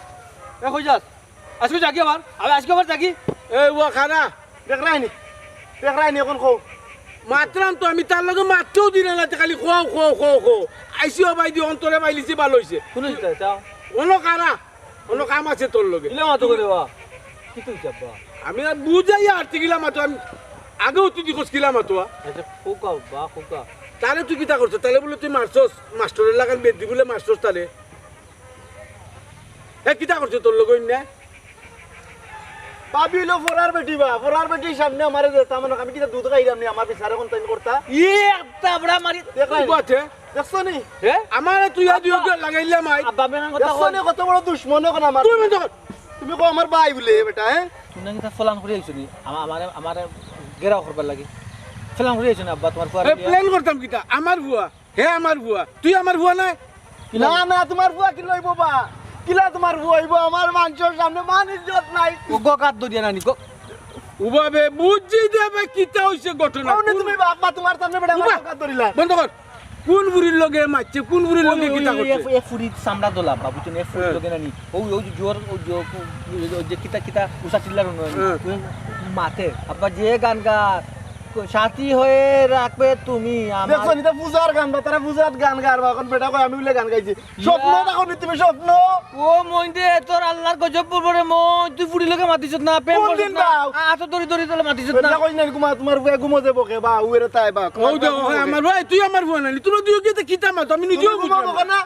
এ, কই যাস? আজকে যাগি আবার? আবার আজকে আবার যাগি? এ, ও খানা। দেখরায়নি? দেখরায়নি অখন কও। মাতরাম তো আমি তার লগে মাততেও দিলে না, তে খালি কও, কও, কও, কও। আইসি ও ভাই দি অন্তরে পাইলিছি, ভালা অইছে। কোন হইছে এটা? অনো খানা। অনো কাম আছে তোর লগে। কিলা মাতো করে বা? কি তুই চাব্বা? আমি আর বুঝাই আর তুই কিলা মাতো, আমি আগেও তুই দিখস কিলা মাতো, আ? আচ্ছা, খোকা বা, খোকা। তারে তুই কিতা করছস? তারে বুলে তুই মারছস, মাস্টরের লাখান বেদি বুলে মারছস তারে। হে কিতা করছে তোর লগে অইন্যায়? ভাবি অইলো ফরার বেটি বা, ফরার বেটির সামনে আমারে যে, তার মানে আমি কিতা দুধ খাইলাম নি, আমার বিচারে কোন তাইন করতা? ইয়ে, একটা বড়া মারি। দেখলাম। উবাতে? দেখছো নি? হে? আমারে তুই আদি আব্বা। ওকে লাগাইলে মাই। আব্বা, বেনান কথা দেখছো কই? নি কত বড় দুশমন অখন আমার? তুই মন তো তুমি কও আমার ভাই বুলে, বেটা, হে? তুমি নাকি তা ফলান করি আইছো নি? আমা-, আমারে, আমারে ঘেরাও করবার লাগি। ফলান করি আইছো নি, আব্বা, তোমার ফুয়ার এ, বিয়া? প্ল্যান করতাম কিতা? আমার ফুয়া। হে আমার ফুয়া, তুই আমার ফুয়া নায়? না, না, তোমার ফুয়া কিলা অইবো বা? কিলা তোমার ফুয়া অইবো? আমার মানষর সামনে মান ইজ্জত নাই। ও গো, কাত ধরিয়া নানি গো। উবাবে বুঝছি দেবে কিতা অইছে ঘটনা। কোন তুমি বাপ মা তোমার সামনে বেটা আমার উবা, কাত ধরিলা? বন্ধ কর। কোন বুড়ির লগে মারছে, কোন বুড়ির লগে ওই, কিতা ওই, করছে? এ, এ ফুড়ির চামড়া দলা, বাবু, তুমি এ ফুড়ির হ্যাঁ। লগে নানি। ও, ওই যে জোর, ওই যে, ওই যে কিতা, কিতা, উষা চিল্লার নয়। হ্যাঁ। ওই মাতে, আব্বা যে গান গা, সাথী হয়ে রাখবে তুমি আমার। দেখছো নি, ইতা পূজার গান বা, তারা পূজাত গান গার বা, অখন বেটা কয় আমি বুলে গান গাইছি। স্বপ্ন ইয়া। দেখো নি তুমি, স্বপ্ন। ও মইন দে, তোর আল্লাহর গজব পড়বো রে মইন, তুই ফুড়ির লগে মাতিস না, প্রেম কোন করছিস দিন না, বা? আ-, আতো দড়ি দড়ি তোলে মাতিস না। বেটা কইস না, ঘুমা, তোমার বুয়া ঘুমো যাবো কে বা, উয়েরে তাই বা, ও দে, ঘুমো ওই যাবো আমার কে? ভাই, তুই আমার ফুয়া নানি, তুই দুইও গিয়ে কিতা মাতো, আমি নিজেও তুমি বুঝলাম ঘুমাবো না। না।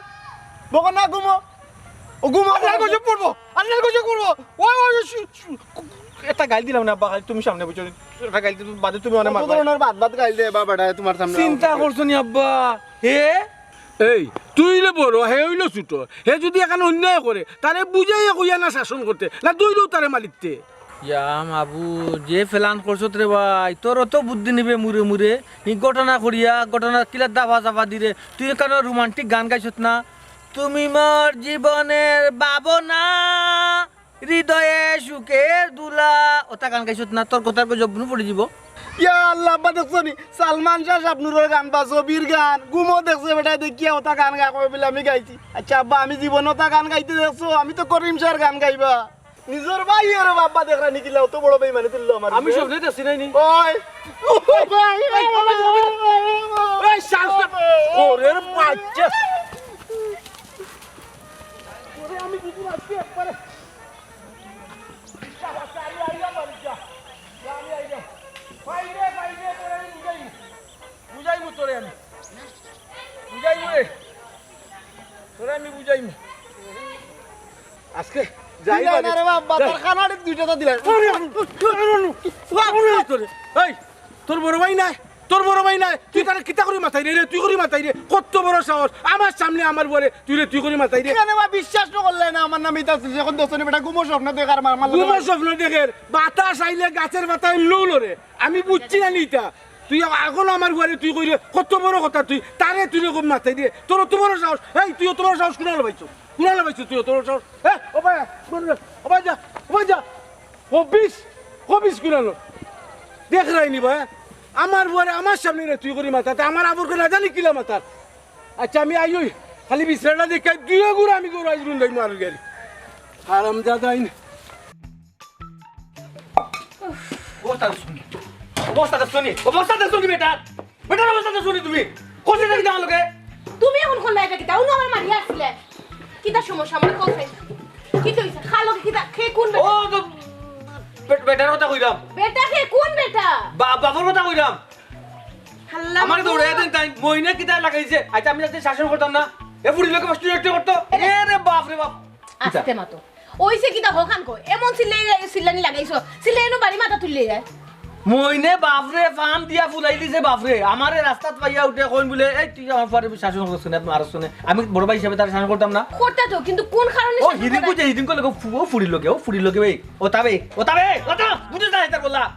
বকো না, ঘুমো। ও ঘুমো, আল্লাহর ঘুমো। গজব পড়বো, আল্লাহর গজব পড়বো। ওই, ওই, ওই, শু-, শু-, এটা গাইল দিলাম না, আব্বা, খালি তুমি সামনে বুঝছো নি? এটা গাইল দিলাম, বাদে তুমি অনেক কত মারবা। ধরনের বাদ বাদ গাইল দে, বাবা, এটা তোমার সামনে চিন্তা করছো নি, আব্বা? হে? এই, তুই অইলে বড়, হে অইলো ছোট। হে যদি এখানে অন্যায় করে, তারে বুঝাইয়া কইয়া না শাসন করতে, না দইলেও তারে মারিতে। ইয়া মাবু, যে প্ল্যান করছত রে ভাই, তোর অত বুদ্ধি নিবে মুরে মুরে। ই ঘটনা করিয়া, ঘটনা কিলা দাফা চাফা দিরে। তুই এখানে রোমান্টিক গান গাইছত না? তুমি মোর জীবনের ভাবনা, হৃদয়ে সুখের দোলা। ওটা গান গাইছত না, তোর কথার কো জব্বনু পড়ি দিব। ইয়া আল্লাহ, আব্বা দেখছো নি? সালমান শাহ শাবনুরর গান বা ছবির গান, ঘুমো দেখছে বেটায় দেখিয়া ওটা গান গা কয় বলে আমি গাইছি। আচ্ছা আব্বা, আমি জীবনে ওটা গান গাইতে দেখছো? আমি তো করিম শাহর গান গাইবা। নিজর ভাই ওরে বাবা দেখরা নি কিলা, অত বড় বেইমানি তুললো আমার আমি উপরে। স্বপ্নে দেখছি নাই নি। ওই। এই, এই, এই, এই, এই, এই, এই, এই, এই, শান্ত। ওরে বাচ্চা। ওরে আমি দুপুর আজকে একবারে। আমি আইলাম। ভাই রে, ভাই রে, তোরে আমি বুঝাইমু। বুঝাইমু তোরে আমি। বুঝাইমু রে। তোরে আমি বুঝাইমু। আজকে যাই দিলা বাড়ি। না রে বাবা, যা। তার কানাড়ি দুইটা তো দিলা। আরে, আরে, আরে, আরে, আরে, তোরে। এই, তোর বড় ভাই নাই? তোর বড় ভাই নাই? তুই তারে কিতা করি মাতাই রে, রে? তুই করি মাতাই রে? কত বড় সাহস? আমার সামনে আমার বলে তুই রে, তুই করি মাতাই রে? কেন বা বিশ্বাস তো করলে না আমার নামে ইতা আছে? এখন দোকানে বেটা ঘুমো স্বপ্ন দেখার মার মার ঘুমো স্বপ্ন দেখের, বাতাস আইলে গাছের পাতা এমনেও লড়ে। আমি বুঝছি না নি ইতা। তুই আগলো আমার ফুয়ারে তুই কইরে, কত বড় কথা তুই, তারে তুই রে কম মাথায় দিয়ে, তোর অত বড় সাহস, এই তুই অত বড় সাহস কুনালো পাইছো, কুনালো পাইছো তুই অত বড় সাহস, হ্যাঁ? ও ভাই, ও ভাই যা, ও ভাই যা, হবিস, হবিস কুনালো, দেখ রাইনি ভাই, আমার ফুয়ারে আমার সামনে রে তুই করি মাথা, তে আমার আবরকে না জানি কিলা মাথার, আচ্ছা, আমি আইই, খালি বিছরাটা দেখাই, দুই গুড়া আমি গরু আইজ রুন্দাই মার গেল। হারামজাদা আইন। অবস্থা দেখছো নি? অবস্থা দেখছো নি? অবস্থা দেখছো নি বেটার? বেটার অবস্থা দেখছো নি তুমি? কইছি না কিতা আমার লগে? তুমি এখন করলা এটা কিতা? উনি আমার মারিয়া আসলে। কিতা সমস্যা আমার কোথায়? কিতা হইছে? খালো কিতা? খে কোন বেটা? ও তো বে-, বেটার কথা কইলাম। বেটা খে কোন বেটা? বা-, বাপর কথা কইলাম। হাল্লা আমারে মতো। দৌড়াইয়া দেন তাই, মইনে কিতা লাগাইছে? আচ্ছা, আমি যাতে শাসন করতাম না। এ ফুড়ির লগে ফষ্টি নষ্টি করতো। এ রে বাপ রে বাপ। কিতা? আস্তে মাতো। ওইছে কিতা হখান কো? এমন চিল্লাই, চিল্লানি লাগাইছো। চিল্লাই এনো বাড়ি মাথা তুললে যায়। মইনে বাপ রে, ফাম দিয়া ফুলাই দিছে বাপ রে। আমারে রাস্তাত পাইয়া উঠে কইন বুলে, "এই তুই আমার ফুয়ারে শাসন করছ না, মারছ না।" আমি বড় ভাই হিসাবে তারে শাসন করতাম না। করতে তো, কিন্তু কোন কারণে ও শাসন হিদিন করে? কইছে, হিদিন কইলে গো ফু-, ও ফুড়ির লগে, ও ফুড়ির লগে, এই, ও তাবে, ও তাবে, ও তা, বুঝছ না এটা বললা?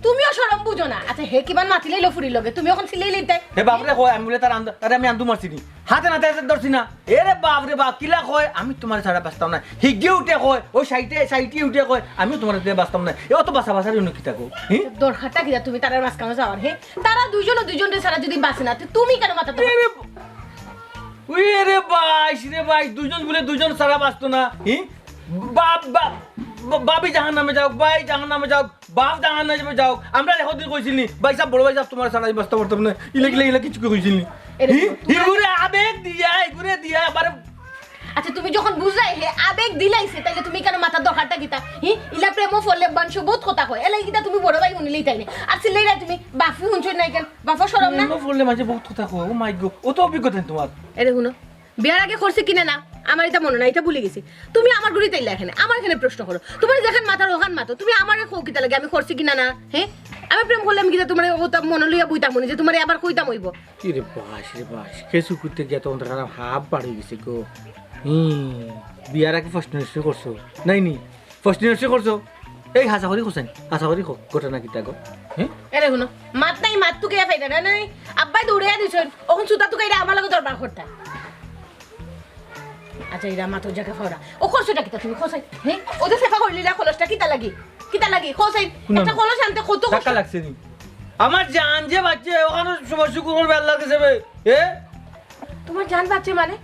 তুমিও শরম বুঝো না। আচ্ছা, হে কিমান মাতিলাইলো ফুড়ির লগে, তুমি এখন চিল্লাইলে তাই? হে বাপরে, কয় আমি বুলে তার আন্দা-, তারে আমি আন্দু মারছি নি। হাতে নাতে হাতে ধরছি না। এ রে বাপ রে বাপ, কিলা কয়, "আমি তোমারে ছাড়া বাঁচতাম না।" হিগে উঠে কয়, ও সাইডে, সাইডে উঠে কয়, "আমিও তোমারে ছাড়া বাঁচতাম না।" এ অত বাসা বাসার জন্য কিতা কো? হি? দরকারটা কিতা তুমি তারার মাঝখানো যাওয়ার, হে? তারা দুইজন ও দুইজনরে ছাড়া যদি বাঁচে না, তে তুমি কেন মাথা এ রে, ওই রে বাইশ রে বাইশ, দুইজন বুলে দুইজন ছাড়া বাঁচতো না। হি? বাপ, বাপ, বা-, বাপি জাহান্নামে যাও, ভাই জাহান্নামে যাও, বাপ জাহান্নামে যাও। আমরা এখন দিন কইছিল নি, "ভাই সাহেব, বড় ভাই সাহেব, তোমার ছাড়া আমি বাঁচতে পারতাম না।" ইলে, ইলে, ইলে কিছু কইছিল নি? এরে হি? বাবা, তোমার হিগুরে আবেগ দিয়া, হিগুরে দিয়া, আবার আচ্ছা, তুমি যখন বুঝাই হে আবেগ দিলাইছে, তাইলে তুমি কেন মাথার দরকারটা কিতা? হি? ইলা প্রেমও ফলে বংশ বহুত কথা কয়। এলাই কিতা তুমি বড় ভাই হুনিলেই তাই না? আর সিলেইরা তুমি বাফি হুনছো না কেন? বাফর শরম না? প্রেমও ফলে মাঝে বহুত কথা কয়। ও মাই গো, ও তো অভিজ্ঞতা নেই তোমার। এরে হুনো, বিয়ার আগে করছি কিনা না, আমার এটা মনে নাই, এটা ভুলে গেছি। তুমি আমার ঘুরে তাইলে এখানে, আমার এখানে প্রশ্ন করো। তোমার যেখান মাথার ওখান মাতো, তুমি আমার কো কিতা লাগে, আমি করছি কিনা না, হ্যাঁ? আমি প্রেম করলে আমি কিতা তোমার ওটা মনে লইয়া বইতাম মনে যে তোমার আবার কইতাম হইব। কি রে বাস রে বাস, কিছু করতে গিয়া তখন তার হাফ বার হয়ে গেছে গো। হুম, বিয়ার আগে ফার্স্ট নিশ্চয় করছো, নাই নি? ফার্স্ট নিশ্চয় করছো? এই হাসা করি কোথায়? হাসা করি কো, ঘটনা কিতা গো? হ্যাঁ? এরে হুনো, মাত নাই, মাত তুকে ফাইদা না নাই। আব্বাই দৌড়ে দিছইন, ওখান সুতা তুকাইরা আমার লগে দরবার করতা। আচ্ছা, এরা মাত্র জায়গা ফাওরা। ও করছোটা কিতা তুমি? খোসাই, হ্যাঁ? ও যে সেফা করলি না, খোলসটা কিতা লাগি? কিতা লাগি? খোসাই, হুনো একটা না। খোলস আনতে কত টাকা কষ্ট। লাগছে নি? আমার জান যে বাচ্চা, ওখানে সবার শুকুর করবে আল্লাহর কাছে বে। এ? তোমার জান বাচ্চা মানে?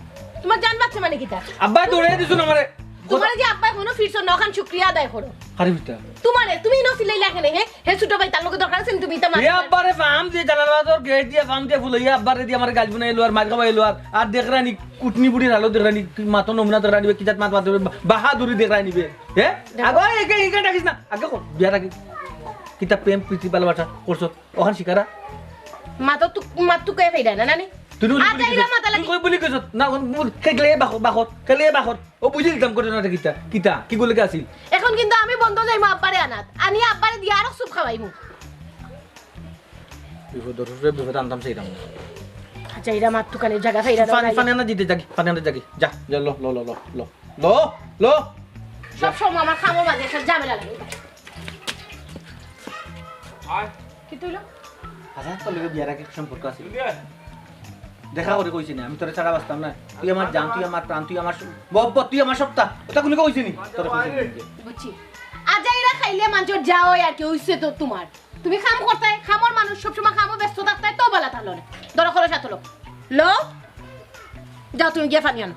তোমার জান বাচ্চা মানে কিতা? আব্বা দৌড়ে দিছুন আমারে। তোমারে যে আব্বা কোনো ফিরছো না, ওখান শুক্রিয়া আদায় করো। আরে বিটা। তোমারে, তুমি নসিলে লাগেনে, হ্যাঁ? হে ছোট ভাই, তার লগে দরকার আছে নি, তুমি ইতা মারো। এ আব্বারে ফাম দিয়ে জানালা দর গেট দিয়ে ফাম দিয়ে ফুলাইয়া আব্বারে দিয়ে আমার গাছ বুনাই এলো আর মার খাওয়াই এলো আর, আর দেখরানি কুটনি বুড়ির হালো দেখরানি, মাতো নমুনা দেখরানি, কিজাত মাত মাতো বাহাদুরি দেখরানি বে। হ্যাঁ? দেখো। আগে একে, একে ডাকিস না। আগে কর, বিয়ার আগে। কিতা প্রেম, প্রীতি, ভালোবাসা করছো? ওখান শিকারা? মাতো তু-, মাত তুকে ফাইদা না, নানি? তুই নুলি আচ্ছা, বুলি এরা কইছত। মাতা তুই লাগি। কই বুলি কইছত? না, ওখান মুর খেগলে বাখর, বাখর, খেলে বাখর। ও বুঝি দিতাম ঘটনাটা কিতা, কিতা, কি গুলোকে আছিল? এখন কিন্তু আমি বন্ধ যাইমু আব্বারে আনাত। আনি আব্বারে দিয়া আরো স্যুপ খাওয়াইমু। বিপদ ধরে বিপদ আনতাম সেইরাম। আচ্ছা, এরা মাত তুকানে জায়গা ফাইরা দাও পানি, নাইলে। পানি আনা দিতে যাগি, পানি আনা যাগি। যা, যা, লো, লো, লো, লো, লো। লো, লো। সব সময় আমার খামো মাঝে একটা ঝামেলা লাগে। আয়। কি তুইলো? আচ্ছা, তোর লগে বিয়ার আগে সম্পর্ক আছে? দেখা করে কইছি না, আমি তোরে ছাড়া বাঁচতাম না। তুই আমার জান, তুই আমার প্রাণ, তুই আমার স-, মহব্বত, তুই আমার সবটা। ওটা কোনো কইছি নি? তোরে কইছি নি? বুঝছি। আজাইরা খাইলে মানষর যা অয় আর কি, অইছে তো তোমার। তুমি কাম করতায়, কামর মানুষ, সবসময় কামো ব্যস্ত থাকতায়, তো বালা থাকলো না। ধরো, খরচ আতলো। লো, যাও তুমি গিয়া পানি আনো।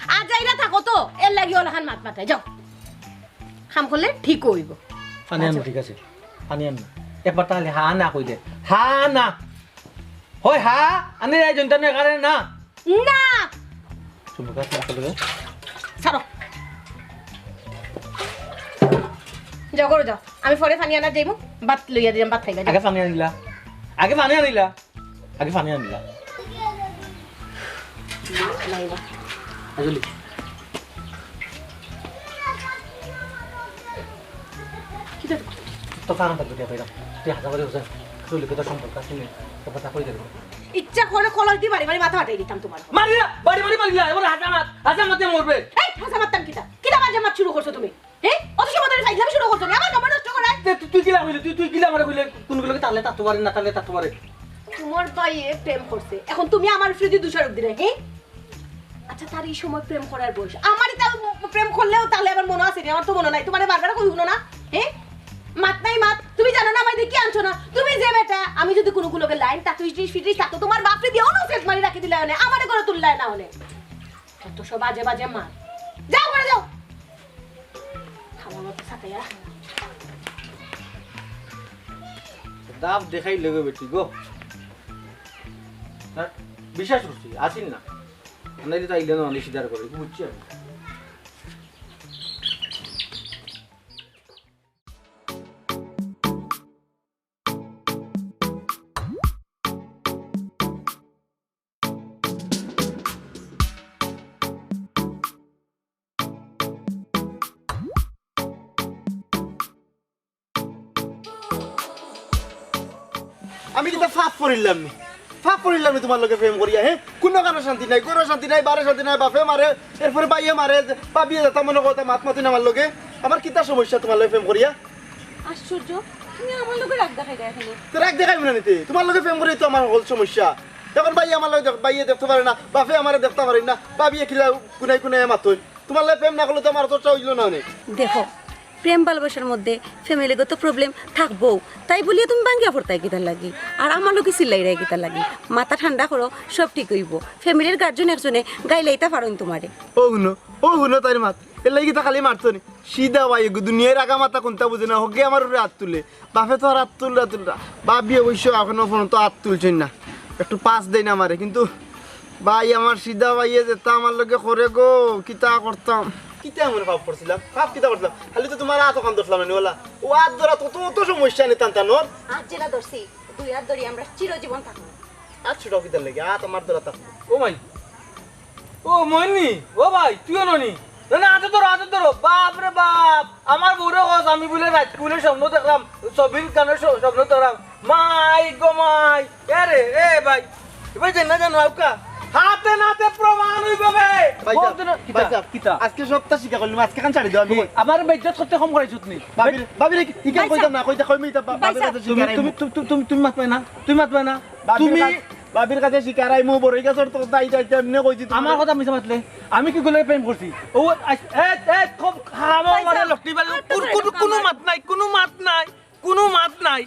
আজাইরা থাকো তো, এর লাগি ওলাখান মাত মাতায়, যাও। কাম করলে ঠিক অইব। পানি আনো, আচ্ছা। ঠিক আছে। পানি আনো। একবার তাহলে হা না কই দে। হা না। হয় হা, আনে যাই জনতা নয় কারে না। না। চুম্বক আছে না, চলে যাও। ছাড়ো। যাও, ঘরো যাও। আমি পরে পানি আনা যাইমু, ভাত লইয়া দিলাম, ভাত খাইবা, যাও। আগে পানি আনিলা। আগে পানি আনিলা। আগে পানি আনিলা। নাই বা। আজলি। কিতা? তো কারণ থাকবে দিয়া পাইলাম। তুই হাজার বাড়ি হোসেন, তুই লিখিত সম্পর্ক আছে নি? তো কথা কই দেবে। ইচ্ছা করে কলস দি বাড়ি বাড়ি মাথা ফাটাই দিতাম তোমার। মারিলা, বাড়ি বাড়ি মারিলা, এবার হাজার মাত, হাজার মাতে মরবে। এই, হাজার মারতাম কিতা? কিতা বাজে মাত শুরু করছো তুমি? হ্যাঁ? অত সময় ধরে ফাইজলামি শুরু করছো নি? আমার কাপড় নষ্ট করায়। এ, তুই, তুই কিলা কইলে? তুই, তুই কিলা আমারে কইলে? কুনগুর লগে তালে তাতো পারে না, তালে তাতো পারে। তোমার ভাইয়ে প্রেম করছে, এখন তুমি আমার উপরে দোষারোপ দিলে, হ্যাঁ? আচ্ছা, তার এই সময় প্রেম করার বয়স, আমারই তাও প্রেম করলেও তাহলে আমার মনে আছে রে, আমার তো মনে নাই। তোমারে বারবার কই হুনো না, হ্যাঁ? মাত নাই মাত, তুমি জানো না আমায় দেখি আনছো না। তুমি যে বেটা, আমি যদি কুনু কুনু লাইন তা তুই ফিটিস তা তো তোমার বাপরে দিয়ে অনো সেট মারি রাখি দিলে অনে, আমারে করে তুললায় না অনে। যত সব বাজে বাজে মাত। যাও, ঘরে যাও। খাওয়া মতো সাথে আর। দাব দেখাই লগে বেটি গো। না, বিশ্বাস করছি, আসিল না। নাইলে তো আইলে না, অনেক সিধার করে, বুঝছি আমি। আমি কিতা ফাপ করিলাম নি? ফাপ করিলাম নি তোমার লগে প্রেম করিয়া, হে? কুনু কারো শান্তি নাই, ঘরো শান্তি নাই, বারে শান্তি নাই, বাপে মারে, এরপরে ভাইয়ে মারে, ভাবিয়ে যেতা মনে করো তা মাত মাতইন আমার লগে। আমার কিতা সমস্যা তোমার লগে প্রেম করিয়া? আশ্চর্য, তুমি আমার লগে রাগ দেখাইরায় কেনে? তো রাগ দেখাইমু না নি তে? তোমার লগে প্রেম করিয়া তো আমার হকল সমস্যা। এখন ভাইয়ে আমার লগে দেখ-, ভাইয়ে দেখতে পারে না, বাপে আমারে দেখতা পারইন না, ভাবিয়ে কিলা কুনাই কুনাই মাতইন। তোমার লগে প্রেম না করলে তো আমার অতটা অইলো না অনে। দেখো, প্রেম ভালোবাসার মধ্যে ফ্যামিলিগত প্রবলেম থাকবোউ, তাই বুলিয়া তুমি ভাঙ্গিয়া পড়তায় কিতার লাগি? আর আমার লগে চিল্লাইরায় কিতার লাগি? মাথা ঠান্ডা করো, সব ঠিক অইবো। ফ্যামিলির গার্জিয়ান একজনে গাইলাইতা পারইন তোমারে। ও হুনো, ও হুনো তাইর মাত। এর লাগি তো খালি মারতো নি। সিধা ভাই, এগু দুনিয়ার আগা মাথা কুনতা বুঝে না, হগে আমার উপরে আত তুলে। বাপে তো আর আত তুলরা তুলরা। ভাবি অবশ্য এখনো পর্যন্ত আত তুলছইন না। একটু পাস দেইন আমারে, কিন্তু ভাই, আমার সিধা ভাইয়ে যেতা আমার লগে করে গো, কিতা করতাম? কিতা এমন পাপ করছিলাম? পাপ কিতা করছিলাম? খালি তো তোমার আত ওখান ধরছিলাম না, ওলা। ও আত ধরা তো, তো, তো সমস্যা নেই, টান টানোর। আত যেলা ধরছি, দুই আত ধরি আমরা চিরজীবন থাকবো। আত ছুটাও কিতার লাগি? আত আমার ধরা থাকবো। ও মাই, ও মইনি, ও ভাই, তুইও ননি? না, না, আতে ধরো, আতে ধরো। বাপ রে বাপ, আমার বউরে কস, আমি বুলে রাইত বুলে স্বপ্ন দেখলাম, ছবির গানের স-, স্বপ্ন দেখলাম। মাই গো মাই, এ রে, এ ভাই, এ ভাই, জান না, জানো, আউকা। হাতে নাতে প্রমাণ অইবো বে। ভাই সাহেব, বলতে না, কিতা? ভাই সাহেব, কিতা? আজকে সপ্তাহ স্বীকার করলাম, আজকে কান ছাড়ি দাও আমি। কই, আমার বেইজ্জত করতে কম করাইছত নি? ভাবির, ভাবির কি, ইকান ভাই কইতাম সাহেব। না, কইতা কইমি তা বা-, ভাই ভাবির সাহেব। কাছে তুমি, স্বীকার তুমি, আইমু। তুমি, তুমি, তুমি, তুমি মাতবায় না, তুমি মাতবায় না। ভাবির তুমি কাছে, ভাবির কাছে স্বীকার আইমু, বড় হয়ে গেছে, তোর দায়িত্ব আইতে এমনি কইছি তোমার। আমার কথা মিছা মাতলে, আমি কি গুলো প্রেম করছি? ও, আস-, এ, এ, খুব খামো ভাই মানে সাহেব, লক্ষ্মী বাড়ি, আর তো কুন-, ভাই কুন-, সাহেব, কুনু আমার মাত নাই, কুনু মাত নাই, কুনু মাত নাই।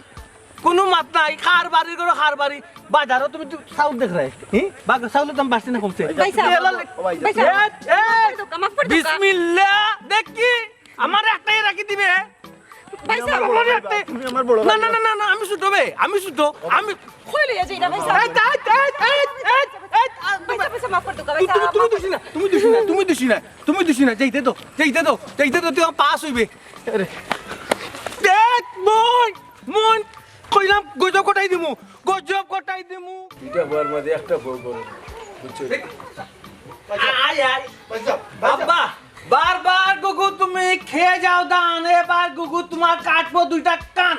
কুনু মাত নাই, কার বাড়ির ঘরো কার বাড়ি, বাজারো তুমি তো চাউল দেখরায়, হি? বা চাউলর দাম বাড়ছে না কমছে? ভাই সাহেব, তেলর লে-, ও ভাই সাহেব। ভাই সাহেব, এ, এ, মাফ করে দাও, মাফ করে দাও। বিসমিল্লাহ, দেখি, আমার একটাই রাখি দিবে। ভাই সাহেব। আমার একটাই। তুমি আমার বড় না, ভাই। না, না, না, না, আমি ছোট বে, আমি ছোট, আমি কই লইয়া যাই না ভাই সাহেব? এই, এই, এই, এই, এই, এই, আ, ভাই সাহেব, ভাই সাহেব, মাফ করে দাও, ভাই তুমি, সাহেব, তুমি মাফ করে দুষী না, তুমি দুষী না, তুমি দুষী না, তুমি দুষী না, যাইতে দাও, যাইতে দাও, যাইতে দাও, তুই আমার পাস অইবে। আরে। দেখ, মন, মন, কইলাম গজব কটাই দিমু, গজব কটাই দিমু। দুইটা বউর মাঝে একটা বউ বড়, বুঝছো? আয়, আয়। ভাই সাহেব, ভাই সাহেব। আব্বা, বারবার গুগু তুমি খেয়ে যাও দান, এবার গুগু তোমার কাটবো দুইটা কান।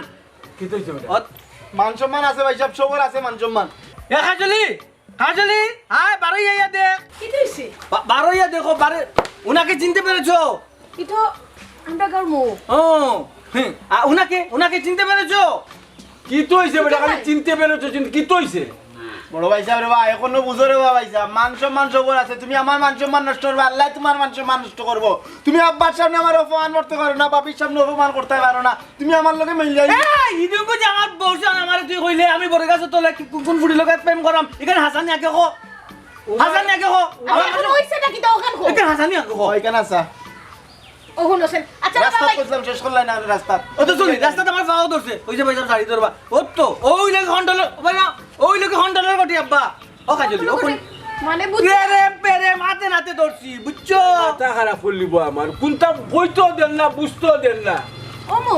কিতা অইছে বেটা? অত- মান সম্মান আছে ভাই সাহেব, সবর আছে মান সম্মান। এ কাজলি, কাজলি, আয়, বারো ইয়া দেখ। কিতা অইছে? বা-, বারো ইয়া দেখো, বারে, উনাকে চিনতে পেরেছো? ইতো আমরা গাঁওর মৌ। ও, হুম, আ, উনাকে, উনাকে চিনতে পেরেছো? কিতা অইছে বেটা, খালি চিনতে পেরেছো, চিন-, কিতা অইছে? বড় ভাই সাহেব রে বা, এখনো বুঝো রে বা ভাই সাহেব, মান সম্মান সবর আছে, তুমি আমার মান সম্মান নষ্ট করবে, আল্লাহ তোমার মান সম্মান নষ্ট করবো। তুমি আব্বার সামনে আমার অপমান করতে পারো না, বাপের সামনে অপমান করতে পারো না, তুমি আমার লগে মিলিয়া এই, ইদুকু যে আমার বউসান আমারে তুই কইলে আমি বড় গাছ তোলে কি কোন ফুড়ি লগে প্রেম করাম? এখানে হাসানি আগে কো। হাসানি আগে কো। আমার এখন অইছে নাকি দাও ওখান কো? এখানে হাসানি আগে কো। ওইখানে আসা। ও হুন হোসেন। আচ্ছা, রাস্তা বাবা, বুঝলাম শেষ করলাই না রাস্তা। ও তো শুনি, রাস্তাতে আমার পাও ধরছে। ওই যে ভাই সাহেব শাড়ি ধরবা। ও তো, ওই লাগে কন্ট্রোলার, ভাই না, ওই লাগে কন্ট্রোলার গটি আব্বা। ও কাজলি, ও কোন মানে বুঝছো? প্রেম, প্রেম, হাতে নাতে ধরছি, বুঝছো? মাথা খারাপ করলিব আমার। কোনটা কইতেও দেন না, বুঝতেও দেন না। ওমো,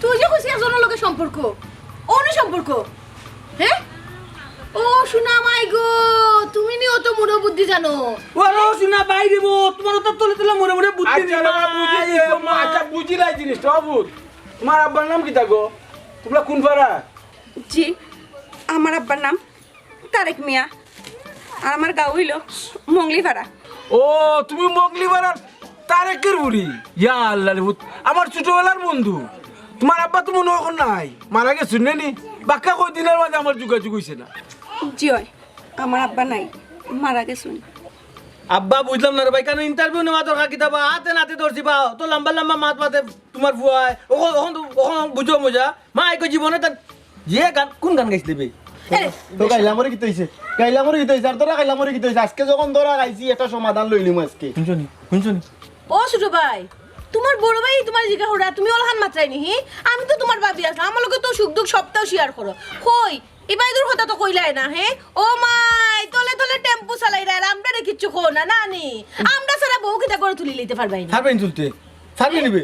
তুই যে কইছিস একজনের লগে সম্পর্ক, অনু সম্পর্ক, হ্যাঁ? ও সোনা মাই গো, তুমি নি অত মনো বুদ্ধি জানো? ও রে সোনা বাইরে বো, তোমার তো তলে তলে মনে মনে বুদ্ধি আচ্ছা, নেই, বাবা, মা, বুঝি, এ, মা। আচ্ছা, বুঝি লাই জিনিসটা, বাবু। তোমার আব্বার নাম কিতা গো? তোমরা কোন পাড়া? জি, আমার আব্বার নাম তারেক মিয়া, আর আমার গাঁও অইলো মঙ্গলিপাড়া। ও, তুমি মঙ্গলিপাড়ার তারেকের বুড়ি? ইয়া আল্লাহ রে পুত, আমার ছোটবেলার বন্ধু। তোমার আব্বা তো মনো অয় অখন নাই, মারা গেছইন নি? বাক্কা কয়দিনর মাঝে আমার যোগাযোগ অইছে না। জি অয়, আমার আব্বা নাই, মারা গেছইন। আব্বা বুঝলাম না রে ভাই, কেনে ইন্টারভিউ নেওয়া দরকার কিতা বা? আতে নাতে ধরছি বা, অত লম্বা লম্বা মাত মাতে তোমার ফুয়ায়। অখন, অখন, অখন বুঝো মজা। মা, এই জীবনে তার যে গান, কোন গান গাইছিলে বে? তো গাইলামরে কিতা অইছে? গাইলামরে কিতা অইছে? আর তোরা গাইলামরে কিতা অইছে? আজকে যখন ধরা খাইছি, একটা সমাধান লইলিমু আজকে। হুনছো নি? হুনছো নি? ও ছোট ভাই, তোমার বড় ভাই তোমার জিগা করা, তুমি অলাখান মাতরায় নি, হি? আমি তো তোমার ভাবি আছলাম, আমার লগে তো সুখ দুঃখ সবতাউ শেয়ার করো। কই, ইবাইদুর কথা তো কইলায় না, হে? ও মাই, তলে তলে টেম্পু চালাইরায়, আর আমরারে কিচ্ছু কও না, না নি? আমরা ছাড়া বউ কিতা ঘরো তুলি লইতে পারবায় নি? পারবায় নি তুলতে? পারবায় নি বে?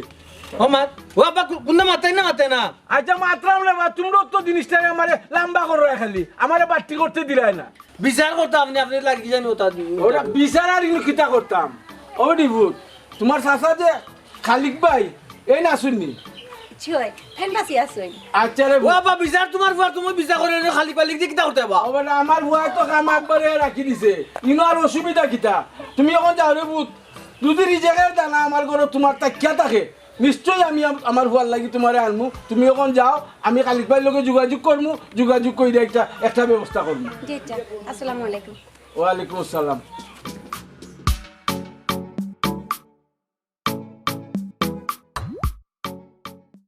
ও মা, ও আব্বা, কু-, কুনতা মাতরায় না, মাতরায় না। আচ্ছা, মাতরাম রে বা, তোমরাও তো জিনিসটারে আমারে লম্বা কররায় খালি, আমারে বাট্টি করতে দিরায় না। বিচার করতাম নি, আপনে লাগি জানি ওটা দি-, ওটা বিচার আর ইনো কিতা করতাম? ও ডিভুত, তোমার চাচা যে খালিক ভাই, এইন আছইন নি? জি অয়, এইন বাঁচি আছইন। আচ্ছা রে ও ভূত। আব্বা, বিচার তোমার ফুয়ার, তুমি বিচার করি খালিক ভাইর লাগি কিতা করতায় বা? ও বেটা, আমার ফুয়ায় তো কাম আগবাড়াইয়া রাখি দিছে, ইনো আর অসুবিধা কিতা? তুমি অখন যাও রে ভূত, যদি রিজেকের দানা আমার ঘরো তোমার থাকিয়া থাকে, নিশ্চয়ই আমি আম-, আমার ফুয়ার লাগি তোমারে আনমু। তুমি অখন যাও, আমি খালিক ভাইর লগে যোগাযোগ করমু, যোগাযোগ করিয়া একটা, একটা ব্যবস্থা করমু। জি, আচ্ছা। আসসালামু আলাইকুম। ওয়ালাইকুম আসসালাম।